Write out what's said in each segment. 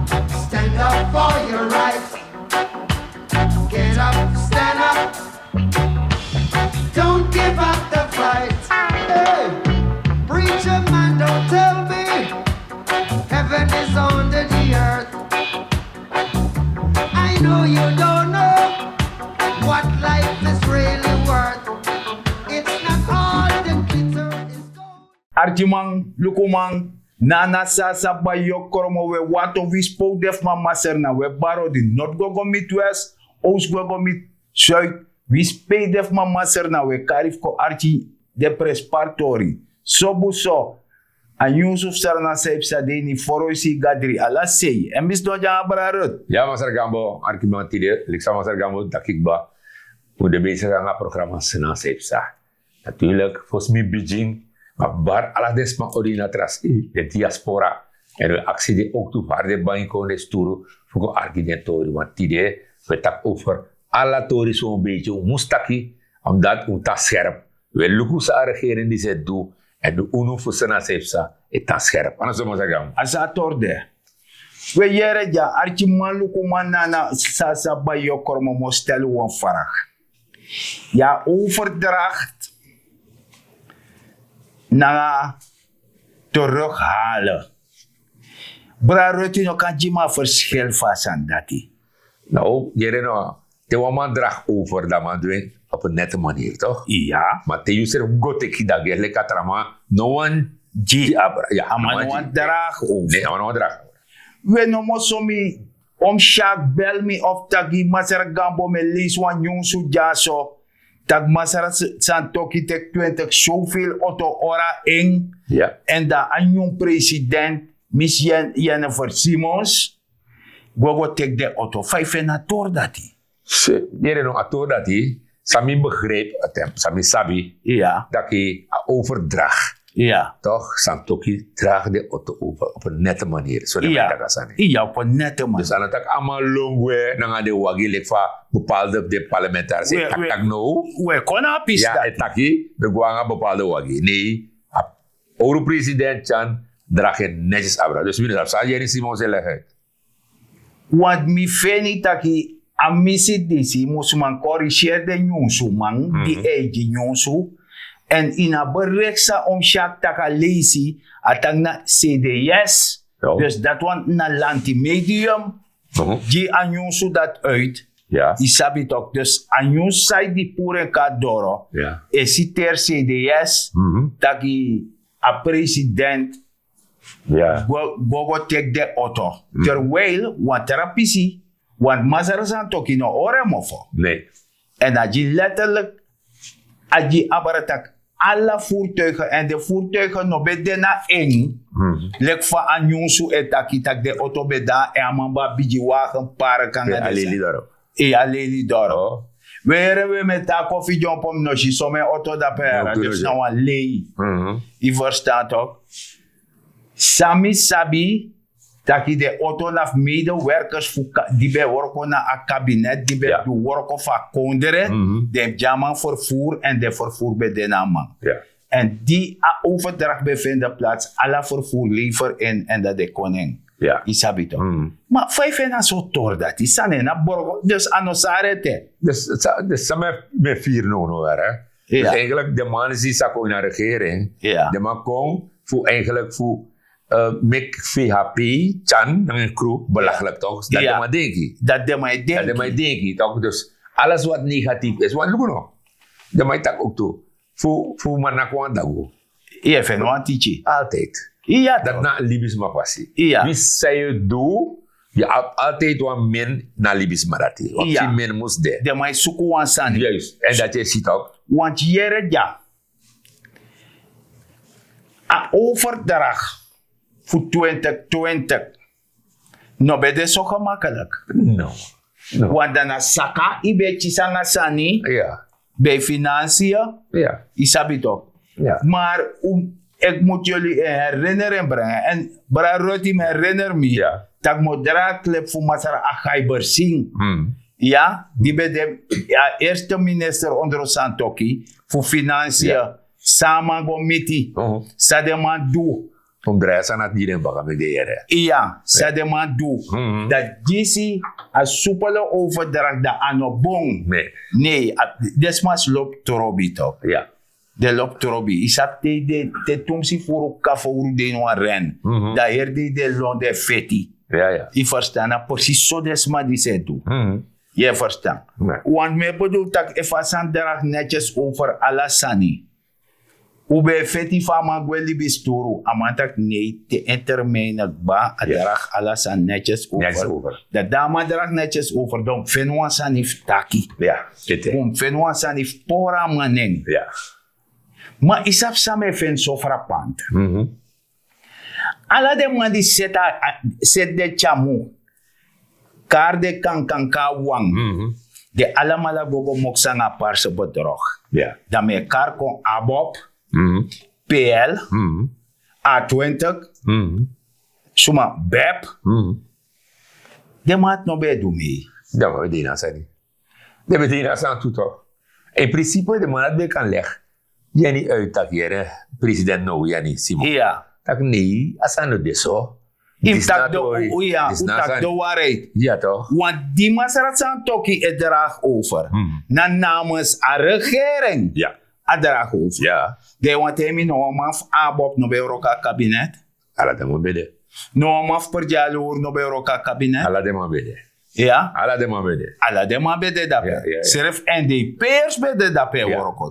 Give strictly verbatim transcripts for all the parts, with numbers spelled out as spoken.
Stand up for your rights. Get up, stand up. Don't give up the fight. Hey, preacher man, don't tell me heaven is under the earth. I know you don't know what life is really worth. It's not all the glitter is gold. Arkiman, lukuman, nana sasa bayokromo we wato wi spow defma maserna we baro di not gogo midwest, oos gogo mid zuid, wi spei defma maserna we karif ko arki de prespartori. Sobu so, a nyunsu fu sarana saipsa de ini foroisi gadri ala sei en bisno di abra rut. Ya masargambo, arkiman tide liksa masargambo dakikba. Un de bezig anga programa sena saipsa. Natuurlijk fosi mi bigin, ma fu bari ala den sma odi ini a trasi den diaspora. Èn wi aksi den oktu fu hari den bangi kon den sturu fu kon arki den tori wan tide. Wi e taki over ala tori son beiti un mus taki, omdati un tan skerp. Wi e luku san a regering disi e du, èn unu fu sena saipsa e tan skerp ana so masargambo. A sa a tori de. Wi e yere dya arkiman lukuman nana sasa bayokromo mo stel wan farag. Ya overdracht nanga terughalen. Bra ruti no kan gi mi a verschil fu a sani dati. No yere no, te wan man drag over dan man du en op en nette manier toch? Iya. Ma te yu srefi go teki dagi leki a tra man no wan gi abra ya a man no wan drag over. Ne a man no wan drag over. We no mo so mi om syak bel mi of taki masra gambo mi e leisi wan nyunsu dyaso, taki masra santoki teki twintig soveel oto ora en. Èn dan a nyun president misi jennifer simons go go teki den oto fa yu feni a tori dati? Yere no a tori dati, san mi begrijpi a ten san mi sabi, taki a overdrag. Tok santoki dragi den oto over op en nette manier so den man taki a sani. Iya op en nette manier. Dus a no taki a man lon gwe nanga den wagi leki fa bepaalde den parlementaris e taki taki now. We kon na a pisi dati e taki, mi gwe nanga bepaalde wagi nei a owru president tyan dragi en netyes abra dus mi no sabi san yeri simon se legi. Want mi feni taki a misi disi mus man koriseri den nyunsuman di eigi nyunsu. Èn ini a beriksa om syaki taki a leisi a taki na cds. Dus dati wan na lanti medium gi a nyunsu dati uit. Yu sabi toki dus a nyunsu san yu di puru en kon na doro e siteri cds taki a president go go teki den oto. Terwijl wan tra pisi want masra santoki no hori en mofo. Èn a gi letterlik a gi abra taki ala voertuigen èn den voertuigen no ben de na en. Leki fa a nyunsu e taki taki den oto ben de na en a man ben abi gi wagen park nanga den sani. Yu a leli doro. We here we mi e tan kofi dyompo mi no si somen oto dape. Yara dus na wan lei. Yu ferstan toki? San mi sabi taki den oto na fu medewerkers fu di ben e worko na a kabinet di ben e du worko fu a kondre. Den mus gi a man fervoer èn den fervoer ben de na a man. Èn di a overdrag ben fende plats ala fervoer lever in èn dan den kon en. Yu sabi toki? Ma fa yu feni a sortu tori dati sani en na borgo dus a no sari ete. Dus san mi e firi now no were. Dus eigenlik den man si sa kon ini a regering. Den man kon fu eigenlik fu meki vhp tyan nanga en kru belaglik toki dati den man denki. Dati den man e denki toki dus alles wat negatief is want luku no. Den man e taki oktu fu man naki wan dagu. Yu e feni wan tiki. Altijd. Dati na libisma fasi. Wi san yu du yu abi altijd wan min na libisma dati wan pikin min mus de. Den man e suku wan sani. Èn dati e si toki. Want yere dya a overdrag fu twintig twintig no ben de so gemakkelijk. No. Want dan na saka yu ben e kisi nanga sani. Bij finansiën. Yu sabi toki? Maar un ik moet yuli en herinnering brengen en bra roti mi herinner mi taki mi o dra a klip fu masra a gaibersing. Ya di ben de a eerste minister ondro santoki fu finansiën. San a man go miti san den man du. Fu mi drai a sani na tide en baka meki den yere. Iya, san den man du. Dan disi a supele overdracht dan a no bun. Nee, den sma si lobi trobi tok. Den lobi trobi yu sabi te yu de te tumsi furu kafowru de ini wan ren, dan heri dei den lon den feti. Yu ferstan na presis so den sma disi e du. Yu e ferstan? Want mi e bedul tak' efu a sani dragi netyes over ala sani, un ben e feti fu a man gwe libisturu, a man taki nei, te en termijne kba a dragi ala sani netyes over. Dan di a man dragi netyes over dan un feni wan sani fu taki, un feni wan sani fu pori a man nen. Ma yu sabi san mi e feni so frapant? Ala den man di seti den tyamu, kari den kankan kon na wan, den alamala go go moksi nanga a parse bedrog. Dan mi e kari kon ABOP, PL, A twintig, suma, BEP. Den man dati no ben e du mei. Dan wi de ini a sani. Den ben de ini a sani tu tok. In principe den man dati ben kan legi yani uit taki yere, president now yani simo, taki nei, a sani no de so. Yu taki den, ya, un taki den wari. Want di masra san toki e dragi over, na namens a regering a dragi over. Dan yu wani taigi mi no wan man fu ABOP no ben e wroko a kabinet? Ala den man ben de. No wan man fu perdialur no ben e wroko a kabinet? Ala den man ben de. Ya, ala den man ben de. Ala den man ben de dape. Srefi NDP'ers ben de dape e wroko.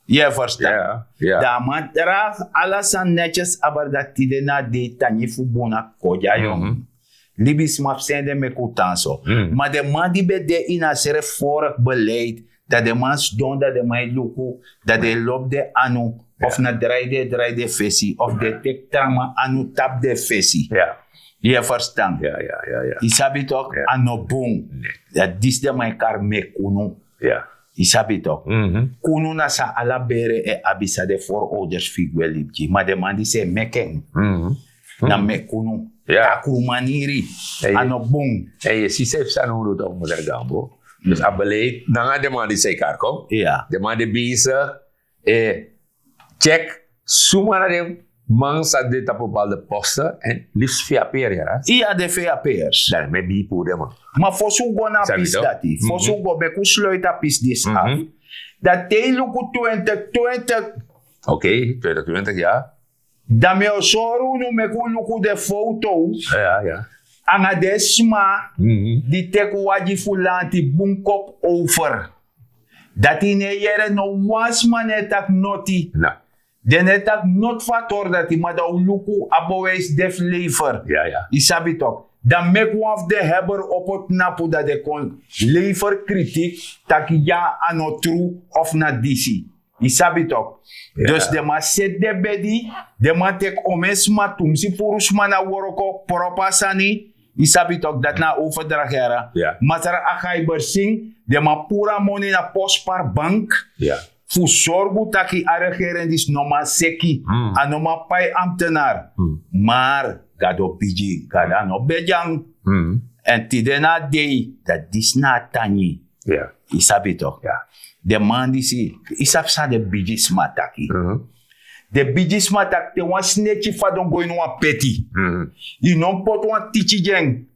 Yu e ferstan? Dan a man dragi ala sani netyes abra dati tide na a dei tangi fu bun na kodi a yongu. Libisma fu seni den meki un tan so. Ma den man di ben de ini a srefi vorigi beleid, dan den man sidon dan den man e luku, dan den e lobi den anu, of na drai den e drai den fesi of den e teki tra man anu tapu den fesi. Yu e ferstan? Yu sabi tok, a no bun. Dan disi den man e kari meki unu. Yu sabi tok? Kunu na san ala bere e abi san den forouders fu yu gwe libi gi, ma den man disi e meki en. Na meki unu. Takru maniri. A no bun. En yu si sefi san no unu tok, mudra gambo. Dus a beleid nanga den man disi e kari kon, den man de bezig e tyeki suma na den man san de tapu bepaalde poste, en lifs vap'ers. Iya, den vap'ers. Dan mi e bigin puru den man. Ma fosi un go na a pisi dati, fosi un go, meki un sluiti a pisi disi afu. Dan te yu luku twintig twintig, oké, twintig twintig, ya. Dan mi o sori unu meki un luku den foto nanga den sma di teki wagi fu lanti bun kopu over. Dati yu no e yere, no wan sma no e taki noti. Den no e taki noti fu a tori dati, ma dan un luku a bewijs de fu lever. Yu sabi tok? Dan meki wan fu den heber opo tnapu dan den kon lever kritik, taki ya, a no tru of na disi. Yu sabi tok? Dus den man seti den bedi, den man teki omen sma, tumsi furu sma na wroko, propo a sani. Yu sabi tok? Dati na a overdragi yara. Masra a gaibersin, den man puru a moni na postpar bank, fu sorgu taki a regering disi no man seki, a no man pai ambtenar. Mar gado bigi, gado a no bedi en. En tide na a dei, dan disi na a tangi. Yu sabi tok? Den man disi, yu sabi san den bigisma taki? Den bigisma taki te wan sneki fadon go ini wan peti, yu no mus poti wan tiki gi en.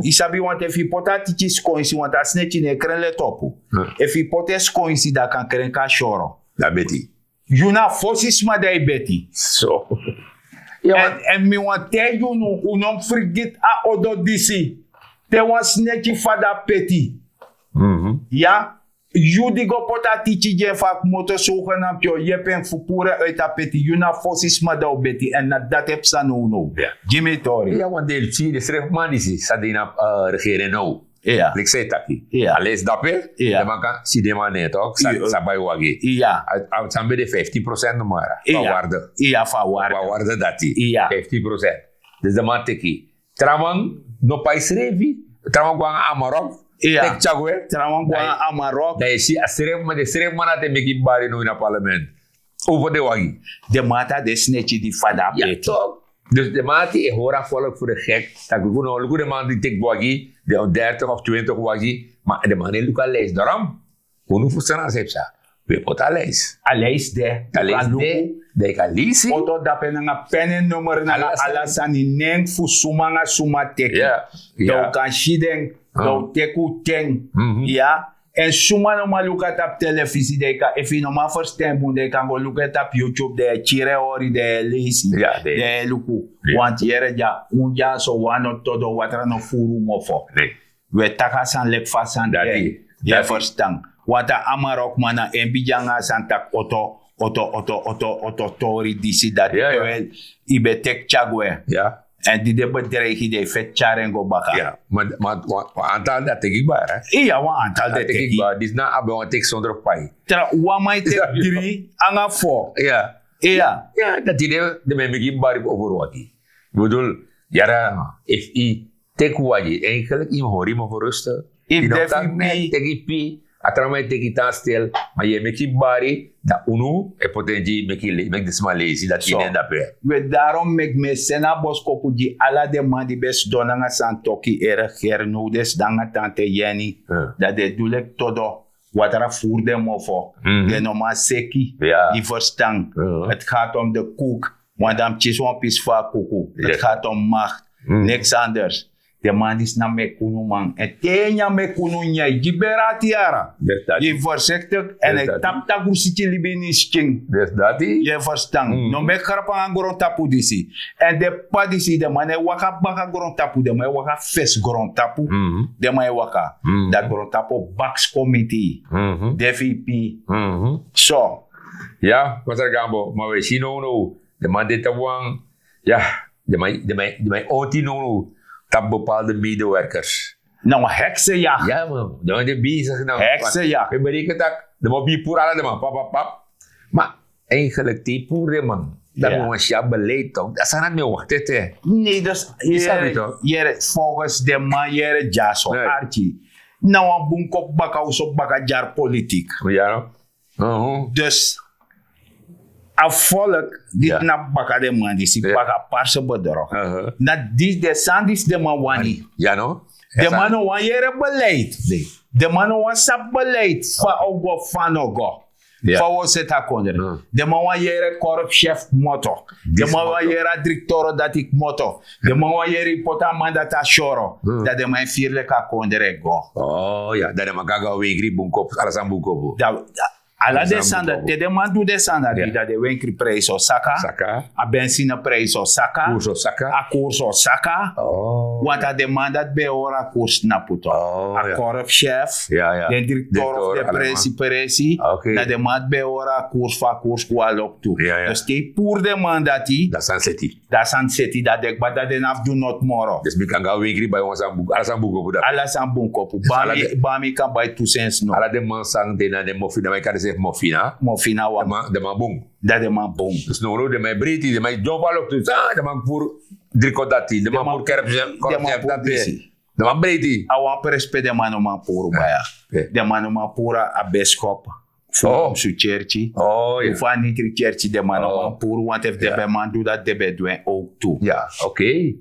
Yu sabi, want efu yu poti a tiki skoinsi, want a sneki no e kren letopu. Efu yu poti en skoinsi, dan a kan kren kon na syoro. Dan beti. Yu na a fosi sma di e beti. So, èn mi wani taigi unu, un no mus frigiti a odo disi. Te wan sneki fadon a peti, ya, yu di go poti a tiki gi en fu a kmoto, sogenamti yu o yepi en fu puru en uiti a peti, yu na a fosi sma di o beti. Èn na dati e psa nownow. Gi mi yu tori. Ya, want den e si den srefi man disi san de ini a regering now. Leki san yu taki, a leisi dape. Den man kan si den man nen tok, san bai wagi. A san ben de fiftin procent no mara fu a warde. Fu a warde dati, fiftin procent. Dus den man teki, tra man no pai srefi. Tra man go nanga amarok, teki tyari gwe. Tra man go nanga amarok. Dan yu si a srefi man, den srefi man dati e meki bari now ini a parlement over den wagi. Den man dati na den sneki di fadon a peti. Dus den man dati e hori a folk fu den gek, tak' luku no, luku den man di teki wagi, den dertig of twintig wagi. Ma den man no e luku a leisi. Daarom, unu fu san na san e psa, wi e poti a leisi. A leisi de. A leisi de. Dan yu kan leisi. Foto dape nanga pen en nummer nanga ala sani, nen fu suma nanga suma teki. Dan wi kan si den, dan wi teki wi ten. Ya. En suma no man luku a tapu telefisi, dan yu kan, efu yu no man ferstan en bun, dan yu kan go luku en tapu YouTube, dan yu e kiri en hori, dan yu e leisi, dan yu e luku. Want yere dya, un dya so, wan no todo, watra no furu mofo. Wi e taki a sani leki fa a sani de. Yu e ferstan? Want a amarokman na en bigin nanga a sani taki oto, oto oto oto oto tori disi dati, terwijl yu ben teki tyari gwe. Èn di den bedreigi den e feti tyari en go baka. Ma wan antal de a teki kba. Iya, wan antal de a teki kba. Disi na a ben wan teki sondro pai. Tra wan man e teki dri nanga fo. Iya. Dati de, den man e meki kba ripi offerwaki. Bedoel, yara, efu yu teki wagi, eigenlijk yu mus hori yu mus ferusten. Yu no kan teki pi, a tra man e teki tan stel, ma yu e meki bari, dan unu e potensi meki den sma leisi dati yu nen dape. We, darom meki mi e seni a boskopu gi ala den man di ben sidon nanga santoki, ere gernodesi nanga tante yeni, dan den e du leki todo. Watra furu den mofo. Den no man seki. Yu ferstan? Het gaat om de koek. Want dan mus kisi wan pisi fu a kuku. Het gaat om macht. Niks anders. Den man disi na meki unu man. Èn te yu nyan meki unu nyan, yu gi bere ati yara. Yu forsiktik èn yu tapu takru siki libi ini yu skin. Yu e ferstan? No meki grapu nanga grontapu disi. Èn den p'pa disi, den man no e waka baka grontapu, den man e waka fesi grontapu. Den man e waka. Dan grontapu o baks kon miti yu. Den fu yu pii. So. Ya, Masra Gambo, ma wi e si nownow den man de tapu wan, ya, den man, den man, den man e onti nownow tapu bepaalde medewerkers. Na wan heksejag. Ya man, den man de bezig na wan heksejag. Mi e bereken taki den man o bigin puru ala den man, pap, pap, pap. Ma eigenlijk te yu puru den man, dan mi wani si a beleid toch. Dati sani dati mi e wakti ete. Nee, dus yere, yere, volgens den man yere dyaso, arki. Na wan bun kopu baka wi so baka dyari politik. Dus a volk di tnapu baka den man disi, baka parse bedrog. Na disi den sani disi den man wani. Den man no wani yere beleid. Den man no wani sabi beleid, fa a o go, fa a no go. Fa wi o seti a kondre. Den man wani yere korpschef kmoto. Den man wani yere a driktoro dati kmoto. Den man wani yere yu poti a man dati a syoro. Dan den man e firi leki a kondre e go. Oh ya, dan den man kan go na wenkri bunkopu, ala sani bunkopu. Ala den sani dati, te den man du den sani dati, dan den wenkri prijsi o saka. A benzine prijsi o saka. A koersi o saka. Want a den man dati ben e hori a koersi tnapu tu. A korpschef, den driktoro fu den presi presi, dan den man dati ben e hori a koersi, fu a koersi go na loktu. Dus te yu puru den man dati, dan a sani seti. Dan a sani seti, dan den kba, dan den no abi fu du noti moro. Dus mi kan go na wenkri bai wan sani bun, ala sani bunkopu dati. Ala sani bunkopu. Bami, bami kan bai tu sens no. Ala den man san de na den mofina, ma yu kan de srefi mofina. Mofina wan. Den man, den man bun. Dan den man bun. Dus nownow den man e breiti, den man e dyompo a loktu, sa, den man puru dri kon dati, den man puru kerpsi, den man puru dati. Den man breiti. A wan presi pe den man no man puru baya. Den man no man puru a biskop. Fu a Omsu kerki. Fu a Nitri kerki, den man no man puru, want efu den ben man du dati, den ben du en ook tu.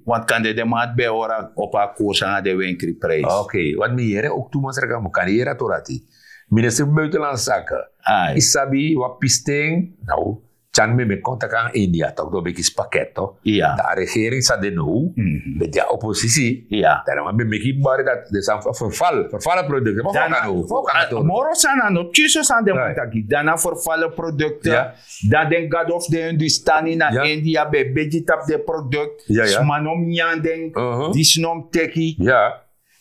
Want kande den man dati ben e hori a, opo a koersi nanga den wenkri prijsi. Want mi yere ook tu, Masra Gambo, kan yere a tori dati. Minister fu Buitenlandse Zaken. Yu sabi wan pisten, now, tyari mi, mi e kon taki nanga India, toch, dan un ben kisi pakket, toch? Dan a regering san de now, ben de na oppositie. Dan den man ben meki bari dati den sani fu verval, vervallen producten. Ma fa un kan now, fa un kan now. Moro sani, a no pikinso sani den man taki. Dan na vervallen producten, dan den gado fu den Hindustani na India ben e begi tapu den product. Sma no mus nyan den, disi no mus teki.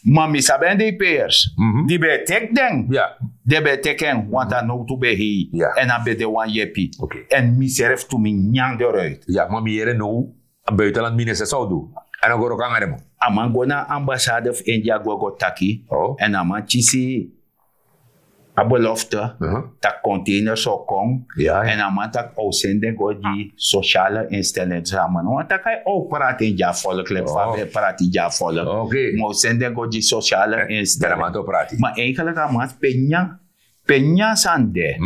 Ma mi sabi en D P R's di ben e teki den. Den ben e teki en, want a nowtu ben hei. Èn a ben de wan yepi. Èn mi srefi tu mi nyan den eruit. Ya, ma mi yere now, a buitenland minister san o du? A no go wroko nanga den man. A man go na a ambassade fu India go, go taki. Èn a man kisi a belofte, taki containers o kon. Èn a man taki a o seni den go gi sociale instelling. Dus a man no wani taki a o prati gi a volk leki fa a ben e prati gi a volk. Ma a o seni den go gi sociale instelling. Ma eigenlijk a man pe nyan, pe nyan sani de.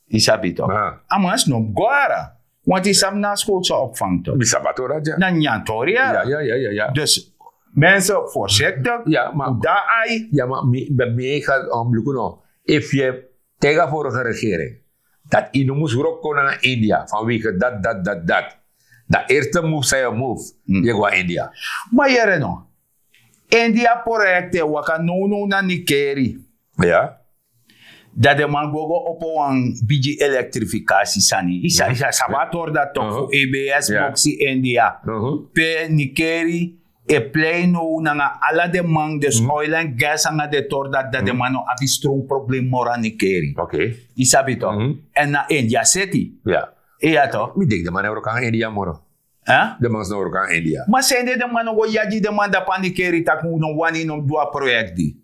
Yu sabi toch. A man no mus go ara. Want yu sabi na a skowtu san opvang toch. Mi sabi a tori dati. Na nyan tori ya. Dus mensen, voorzichtig. Ya, ma un de na ai. Ya, ma mi, mi, mi e ga, um, luku no. Efu yu e taigi a vorige regering dati yu no mus wroko kon nanga india fanwege dati dati dati dati. Dan eerste move san yu move, yu e go na india. Ma yere no, india proyekti e waka nownow na nikeri. Ya. Dan den man go go opo wan bigi elektrifikasi sani yu sabi a tori dati tok fu ebs boksi india, pe nikeri e plei now nanga ala den man dus oil en gas nanga den tori dati dan den man no abi strong problem moro na nikeri. Yu sabi tok? Èn na india seti. Iya tok. Mi denki den man no e wroko nanga india moro. Den man no e wroko nanga india. Ma sende den man no go yagi den man dapu na nikeri tak' un no wani no mus du a proyekti.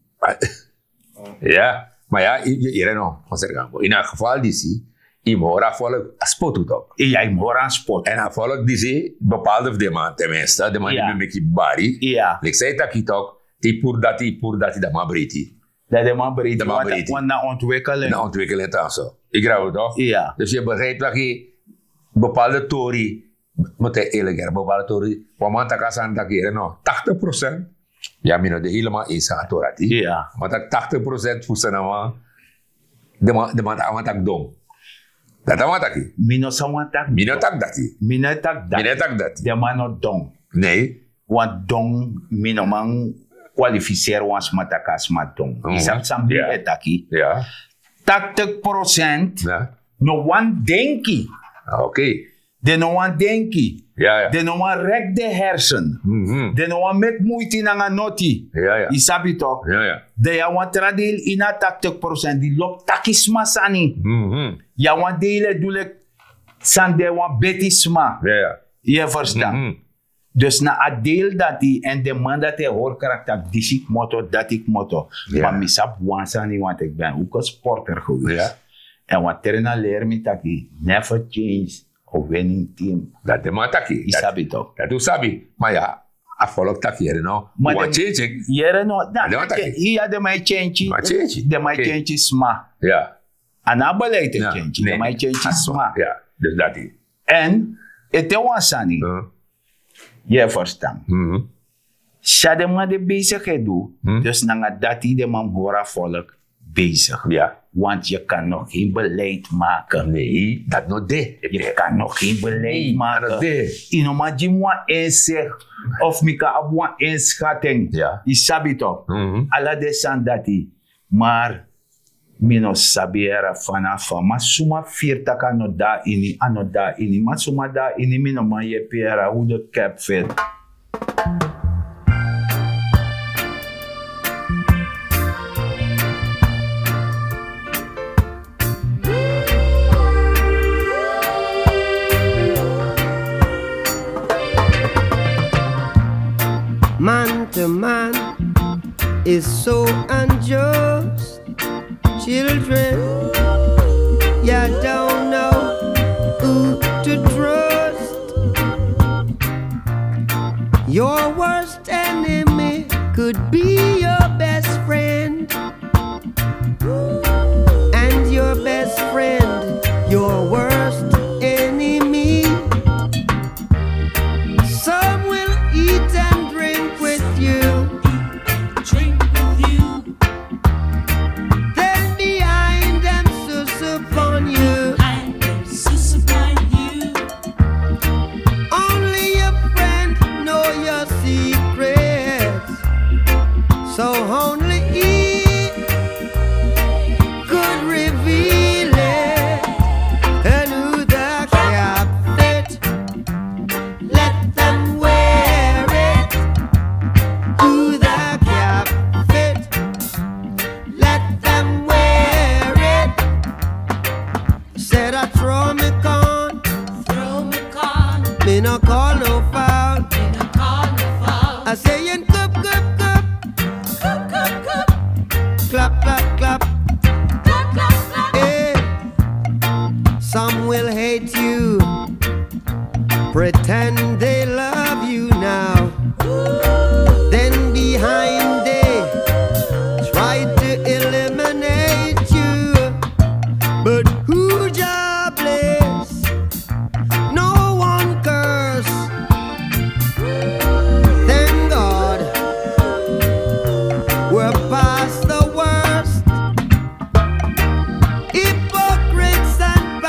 Ya, ma ya, yere no, konsergan go ini a geval disi. Yu mus hori a volk a spotu tok. Ya, yu mus hori a spotu. Èn a volk disi bepaalde fu den man ten minste den man di ben meki bari. Leki san yu taki tok, te yu puru dati yu puru dati dan man breiti. Dan den man breiti. Want na ontwikkeling. Na ontwikkeling tan so. Yu grabu tok. Dus yu begrijp taki bepaalde tori. Mete elek yere bepaalde tori. Wan man taki a sani taki yere no taktig prosent. Ya mi no de helemaal eens a tori ati. Ma taki taktig prosent fu sanaman. Den man taki a man taki don. Dati a man taki. Mi no sa wan taki mi no taki dati. Mi no taki dati. Den man no don. Nei. Wan don mi no man kwalifiseer wan sma taki a sma don. Yu sabi san mi e taki. Taktig prosent. No wan denki. Den no wan denki. Den no wan rek den hersen. Den no wan meki muiti nanga noti. Yu sabi tok? Dan yu abi wan tra deil ini a taktik prosent di lobi taki sma sani. Yu abi wan deil e du leki sani de wan beti sma. Yu e ferstan? Dus na a deil dati èn den man dati e hori krakti tak' disi kmoto dati kmoto. Ma mi sabi wan sani wantu eki ben a hoekensporter geweest. Èn wan trainer leri mi taki never change a winning team. Dati den man taki. Yu sabi tok? Dati un sabi. Ma ya, a volk taki yere no. Ma wan change. Yere no. Iya, den man e change. Den man e change sma. A no a beleid e change. Den man e change sma. Dus dati. Èn ete wan sani. Yu e ferstan? San den man de besig e du. Dus nanga dati den man mus hori a volk besig. Want yu kan no gen beleid make. Nei, dati no de. Yu kan no gen beleid make. Yu no man gi mi wan inzicht of mi kan abi wan inskating. Yu sabi tok? Ala den sani dati. Mar mi no sabi yara fana fa ma suma firi tak' a no de na ini a no de na ini ma suma de na ini mi no man yepi yara hudekepfit. Man to man is so unjust. Children, you don't know who to trust. Your worst enemy could be your best friend. And your best friend, your worst enemy. Some will eat and drink with you. Drink with you. Then behind them sus upon you. Behind them sus upon you. Only your friend know your secrets. So only he could reveal it. And who the cap fit, let them wear it. Who the cap fit, let them wear it. Said I throw me corn. Throw me corn. Me no call no foul. Me no call no foul. I say in cup, cup, cup. Cup, cup, cup. Clap, clap, clap. Clap, clap, clap. Hey. Some will hate you. Pretend they love you now. Then behind they try to eliminate you. But who jobless? No one curse. Thank God we're past the worst. Hypocrites and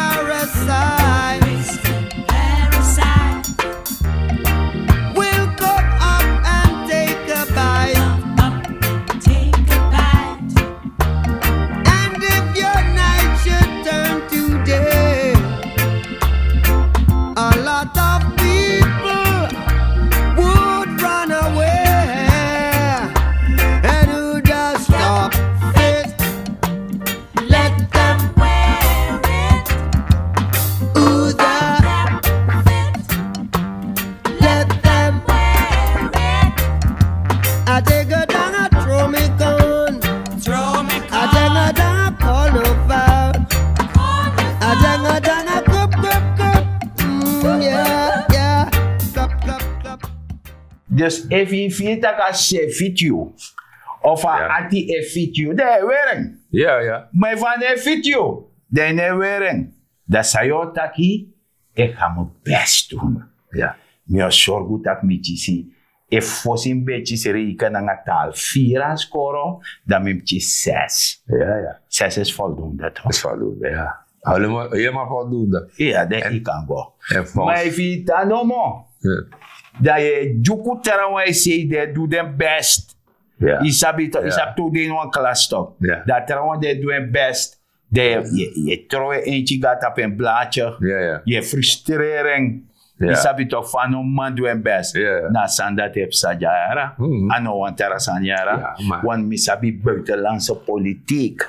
Dus efu yu firi tak' a sisi e fiti yu, of a ati e fiti yu, dan yu e weri en. Ma efu a no e fiti yu, dan yu no e weri en. Dan san yu o taki? E ga mi besti. Mi o sorgu tak' mi kisi, efu fosi mi ben kisi reiken nanga taal firi a skoro, dan mi mus kisi ses. Ses is voldoende, toch? Is voldoende, ya. Helemaal voldoende. Ya, dan yu kan go. Ma efu yu tan nomo, dan yu e dyuku trawan e sei den e du den best. Yu sabi tu den ini wan klas, toch? Dan trawan den e du en best. Dan yu e trowe eentye go na tapu en blaadje. Yu e frustreri en. Yu sabi toch, fa no man du en best. Na a sani dati e psa dya yara. A no wan tra sani yara. Want mi sabi buitenlandse politiek.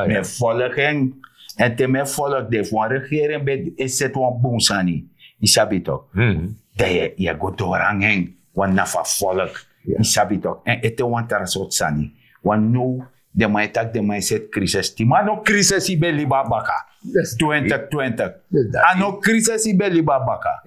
Mi e folg en. Èn te mi e folg den, efu wan regering ben e seti wan bun sani, yu sabi toch, dan yu e go doro nanga en. Wan na fu a folg, yu sabi toch. Èn ete wan tra sortu sani. Wan now den man e taki den man e seti krisisi. Ma a no krisisi ben libi na baka. Twintig twintig. A no krisisi ben libi na baka.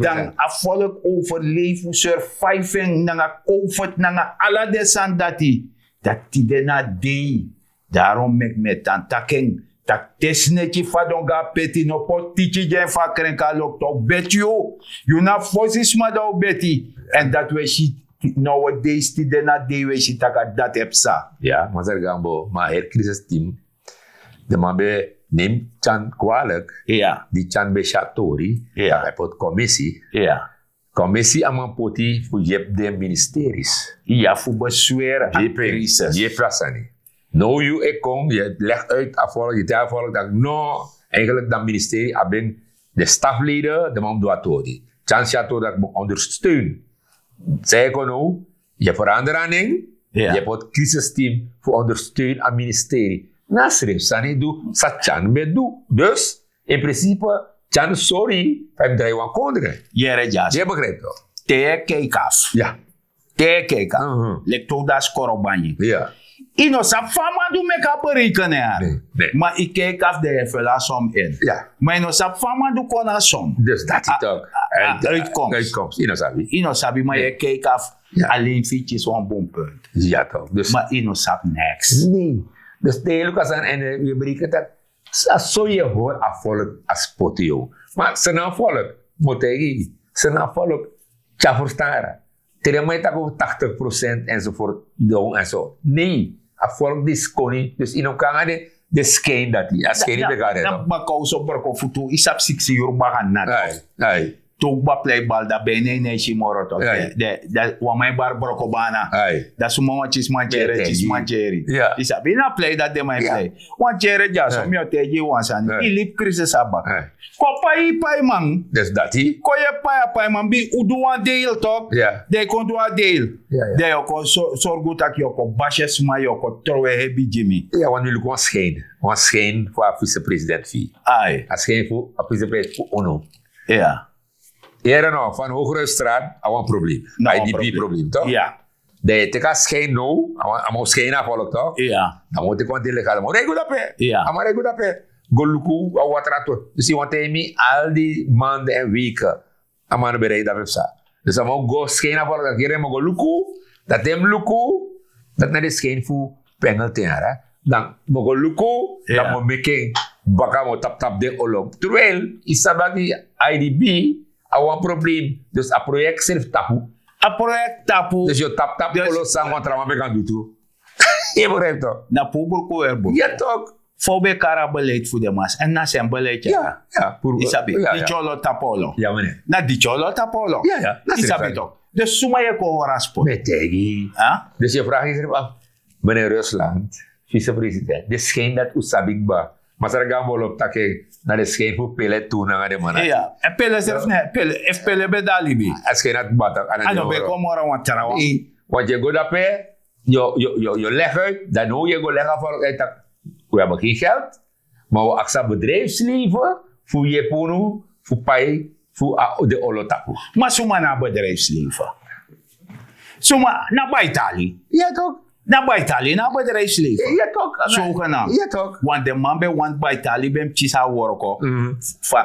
Dan a folk overleef, un survive en nanga covid nanga ala den sani dati. Dati tide na dei. Daron meki mi e tan taki en, taki te sneki fadon go na peti, no poti tiki gi en fu a krenki a loktu, a o beti yu. Yu na fosi sma di a o beti. Èn dati wi e si. Now a dei, tide na dei wi e si tak' a dati e psa. Ya, masra Gambo, ma a heri krisisi tim, den man ben neem Tyan kwalik. Di Tyan ben si a tori, dan a poti komisi. Komisi a man poti fu yepi den ministeris. Ya, fu besweri a krisis. Yepi a sani. Now yu e kon, yu e leg uit a folk, yu e taigi a folk tak' no, eigenlijk dan ministeri abi en, den stafleden, den man mus du a tori. Tyan si a tori, dan mus ondersteun. San yu e kon now, yu e verander a nen, yu e poti krisistim fu ondersteun a ministeri. Na srefi sani yu du san Tyan ben du. Dus in principe, Tyan sori fa yu mus drai wan kondre. Yere dyaso. Yu e begrijp toch? Te yu e kijk af. Ya. Te yu e kijk af. Leki te un du a skoro banyi. Ya. Yu no sabi fa a man du meki a berekening. Ma yu kijk af, dan yu e feli a som in. Ma yu no sabi fa a man du kon na a som. Dus dati toch. A uitkomst. Yu no sabi. Yu no sabi, ma yu e kijk af. Alleen fu yu kisi wan bun punt. Ya toch. Dus ma yu no sabi niks. Nee. Dus te yu luk a sani èn yu e bereken tak', a so yu e hori a folk a spoti yu. Ma san na a folk, mi o taigi yu, san na a folk, tyari ferstan yara. Te den man e taki over tachtig procent enzovoort, down en so. Nee, a folk disi koni, dus yu no kan nanga den, den skin dati, a skin dati. Dan baka un so broko futu, yu sabi siksi yuru baka nati. Te un kba plei bal, dan ben yu no e si moro toch. Dan wan man e bari broko bana. Dan suma wan kisi mankeri, kisi mankeri. Yu sabi na plei dati den man e plei. Wan tyere dyaso, mi o taigi yu wan sani. Yu libi krisis a baka. Kon pai yu paiman. Dati. Kon yu e pai a paiman, bika un du wan deal toch. Dan yu kon du a deal. Dan yu o kon sorgu tak' yu o kon basi sma, yu o kon trowe hebi gi mi. Ya, want wi luku wan schijn. Wan schijn fu a vicepresident fi yu. Ai. A schijn fu a vicepresident fu unu. Ya. Yere no, van Hoogruimstraat a wan probleem. I D P probleem toch? Ya. Dan yu e teki a schijn now, a man o schijn na a volk toch? Ya. A man o teki wan delegatie, a man o rei go dape. Ya. A man rei go dape. Go luku a water a tori. Dus yu wani taigi mi al die maanden en weken, a man no ben rei dape psa. Dus a man o go schijn na a volk, dan yere mi o go luku, dan te mi luku, dati na den schijn fu pengel ten yara. Dan mi o go luku, dan mi o meki en baka, mi o tapu tapu den olo. Terwijl yu sabi taki I D P a wan probleem. Dus a project srefi tapu. A project tapu. Dus yu o tapu tapu olo san wan tra man ben kan du tu. Yu e begrijp toch? Na puru bruku wi e bruku. Ya toch. Fa un ben kari a beleid fu den man, èn na san beleid ya. Yu sabi, diti olo tapu olo. Na diti olo tapu olo. Yu sabi toch. Dus suma yu e kon hori a spot. Mi e taigi yu. Dus yu e vraag yusrefi af. Meneer Rusland, vicepresident, den schijn dati un sabi kba. Masra Gambo lobi taki na den schijn fu Pele tu nanga den man dati. Ya, èn Pele srefi, Pele, efu Pele ben de na libi, a schijn dati kba tak' a no ben kon moro wan trawan. Want yu e go dape, yu o, yu o, yu o, yu o leg uit, dan now yu e go leg a volk uit tak' wi abi geen geld, ma wi o aksi a bedrijfsleven fu yepi unu fu pai fu a, den olo tapu. Ma suma na a bedrijfsleven? Suma na Baitali? Ya toch. Na baitali na bedrijfsleven. Ya toch. Zogenaamd. Ya toch. Want de man ben want baitali ben ptisa worko.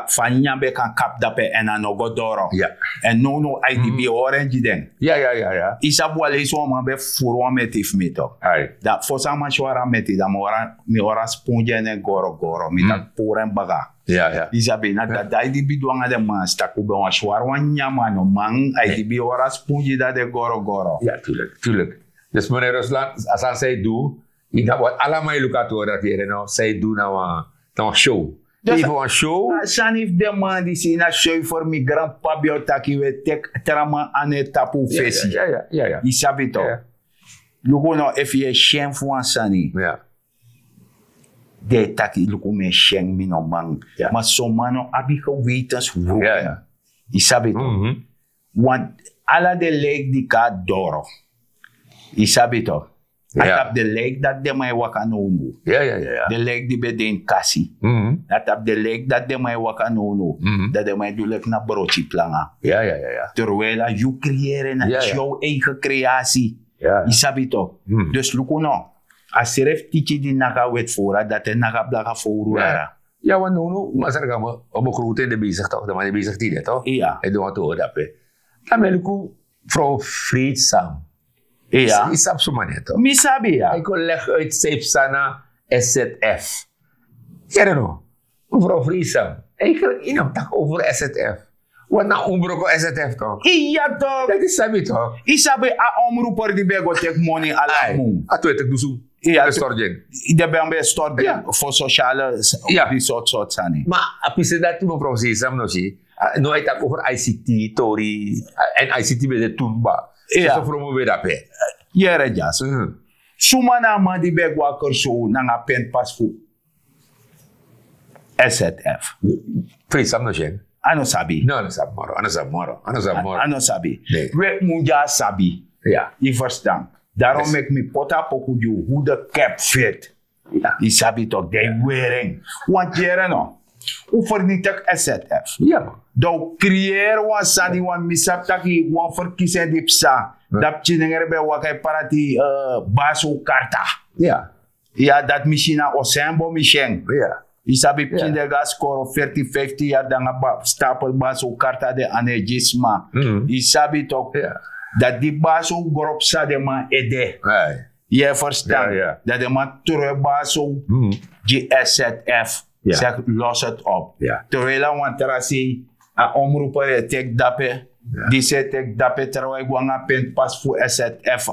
Fa nyan ben kan kap dape en a no go doro. Ya. En no no idb orange den. Ya ya ya ya. Isabu wale iso man ben furu wan meti fu mi to. Ai. Da fosa man swara meti da mi ora mi ora spungi en goro goro mi tak puru en baga. Ya ya. Isabi na da da idb du anga de man staku ben wan swara wan nyama no man idb ora spungi da de goro goro. Ya tuurlijk tuurlijk. Dus meneer Rusland, als hij zei doe, ik dacht wat allemaal je locator dat hier en zij doen nou een show. Even een show. Sani fu den man disi na zuiver mi grandpa ben o taki we teki tra man anu e tapu fesi. Ja, ja, ja. Yu sabi to. Luku no efu yu e syen fu wan sani. Den e taki luku mi e syen mi no man. Ma son man no abi gewetens wroko. Yu sabi to. Want ala den lijk di kon na doro, yu sabi to, na tapu den lijk dati den man e waka nownow. Den lijk di ben de ini kasi, na tapu den lijk dati den man e waka nownow. Dan den man e du leki na broti planga. Terwijl a yu kriyere na yu eigen kreyasi. Yu sabi to. Dus luku no, a srefi tiki di naki a weti fowru a dati e naki a blaka fowru yara. Ya wan nownow masra gama o begroting de bezig toch de man de bezig tide toch. Ya e de wan to dape. Dan mi e luku vrouw vreedzaam. Ya yu sabi suma ne toch. Mi sabi ya. Yu kon leg uit sipsa na. S Z F. Yere no. Mevrouw vreedzaam, eigenlijk yu no mus taki over S Z F. Wat na un broko S Z F toch. Ya toch. Dati sabi toch. Yu sabi a omroeper di ben go teki moni ala mun. A twintig dusun. Ya. Storting. Den ben ben storting for sociale. Ya di sort sort sani. Ma a pisi dati mevrouw vreedzaam no si. No a e taki over I C T tori. En I C T ben de tun kba. So promo ben dape. Yere dyas. Suma na a man di ben go a kerso nanga pent pas fu S Z F. Fei sabi no syen. A no sabi. No, a no sabi moro. A no sabi moro. A no sabi moro. A no sabi. We mun di a sabi. Yu ferstan. Darom meki mi poti a poku gi un who the cap fit. Yu sabi tok' den yu weri en. Wan tyere no. Un fernitik S Z F. Dan un kriyeri wan sani wan mi sabi tak' wan ferkisi en di psa. Dan pikin nengre ben waka e parati basi un karta. Ya dati mi si na osenbo mi si en. Yu sabi pikin den go na skoro ferti fifti yari dan nanga stapel basi un karta den a no e gi sma. Yu sabi toki. Dati di basi un gro psa den man ede. Yu e ferstan? Dan den man tron e basi un gi S Z F. Seki losi eti op. Terwijli a wan tra sei a omroeper e teki dape. Disi e teki dape trawan e go nanga penti pasi fu S Z F.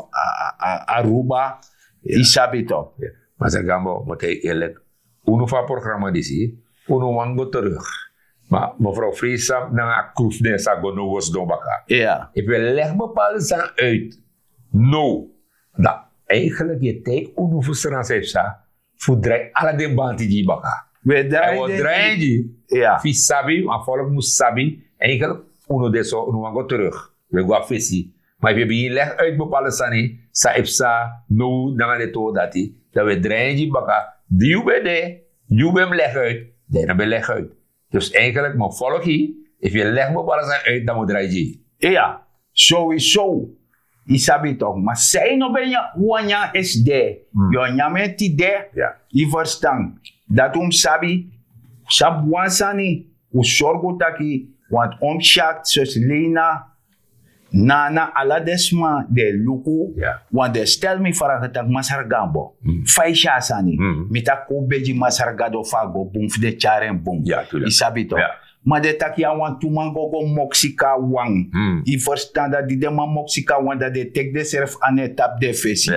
Aruba. Yu sabi toki. Masra gambo mi o taigi yu erlik, unu fu a programa disi, unu wani go teruk. Ma mevrouw freesam nanga a kruf den sa go now wi sidon baka. Efu wi e legi bepalde sani uit now, dan eigenlik yu e taigi unu fu sran san yu psa fu drai ala den banti gi yu baka. Wi o drai en gi yu. Fu yu sabi wan folk mus sabi, eigenlik unu de so unu wani go teruk. Wi e go na fesi. Ma efu yu bigin legi uit bepalde sani san e psa now nanga den tori dati, dan wi e drai en gi yu baka. Di yu ben de, yu ben mus legi uit, dan yu no ben legi uit. Dus eigenlik mi o folki yu, efu yu e legi bepalde sani uit dan mi o drai gi yu. Iya. Sowisow. Yu sabi toki ma san yu no ben wani nyan esi de, yu o nyan mi en tide. Yu ferstan? Dati un mus sabi. Sabi wan sani, un sorgu taki, want un mus si akti sosi leina, nana ala den sma den e luku. Want den e stel mi frage taki masra gambo, fa yu si a sani? Mi taki kon un begi masra gado fu a go bun fu den tyari en bun. Yu sabi toki? Ma den taki yu a wantu man go go moksi kon na wan. Yu ferstan dati di den man moksi kon na wan dati den e teki densrefi a no e tapu den fesi.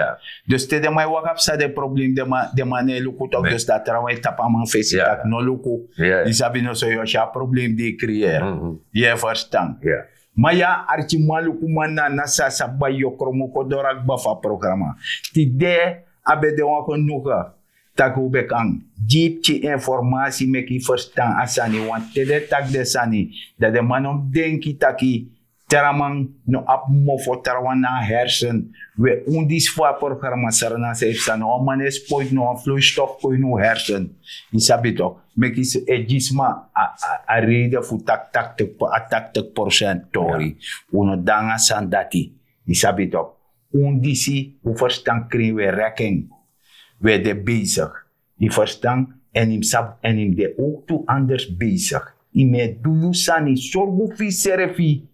Dus te den man e waka psa den problem den man no e luku toki dus dati trawan e tapu a man fesi taki no luku. Yu sabi no so yu o si a problem di yu kriyeri. Yu e ferstan? Ma yu a arkiman lukuman na na so a sabi bai yu o kromoko doro a kba fu a programa. Tide a ben de wan genuge taki un ben kan gi yu pikin informasi meki yu ferstan a sani wanti te den e taki den sani, dan den man no mus denki taki traman no abi mofo trawan na a hersen. We un disi fu a programa srana san yu psa no wan man no e spoiti no wan floistof kon ini un hersen. Yu sabi toki? Meki e gi sma a reide fu taki taktik prosent tori. Un no de nanga sani dati. Yu sabi toki? Un disi un ferstan krin we reken. We de besig. Yu ferstan? En yu mus abi en yu mus de owk tu anders besig. Yu mus e du yu sani sorgu fu yuserfi.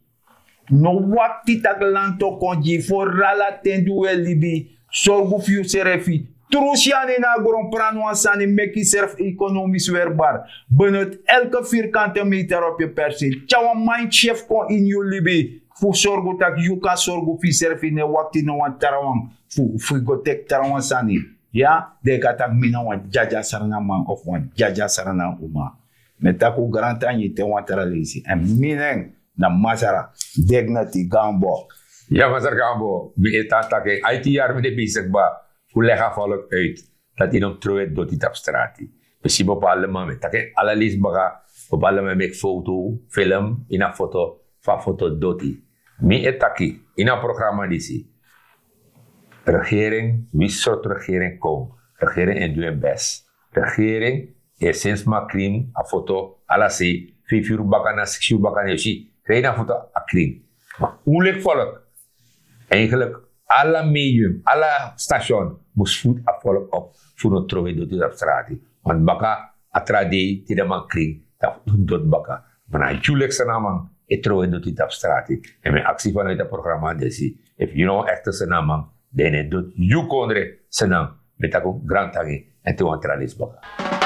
No wakti tak' lanti o kon gi yu forala ten di un e libi. Sorgu fu yuserfi. Trusi anu ini a gron prani wan sani meki yuserfi ekonomis werbar. Benoti elke virkante meter op yu persin tyari wan mind shift kon ini yu libi. Fu sorgu tak' yu kan sorgu fu yuserfi no e wakti no wan trawan fu fu yu go teki trawan sani. Ya den e kan taki mi na wan dyadya sranaman of wan dyadya sranauma. Mi e taki un grantangi te wan tra leisi èn mi nen na masra dignity gambo. Ya masra gambo, mi e tan taki a iti yari mi de besik kba fu legi a folk uit dati yu no mus trowe doti tapu strati. Mi si bepaalde man mi e taki ala leisi baka. Bepaalde man e meki foto film ini a foto fu a foto doti. Mi e taki ini a programa disi regering wi sortu regering kon. Regering e du en best. Regering e seni sma krin a foto ala sei feifi yuru baka na siksi yuru baka na yu si krin a foto a krin. Ma un leki folk eigenlik ala medium ala station mus voed a folk op fu no trowe doti tapu strati. Want baka a tra dei te den man krin dan fu doti baka. Ma na yu leki sanaman e trowe doti tapu strati. En mi e aksi vanuit a programa disi efu yu no wan ekte sanaman dan yu no e doti yu kondre. Sanan mi e taki un grantangi en te wan tra leisi baka.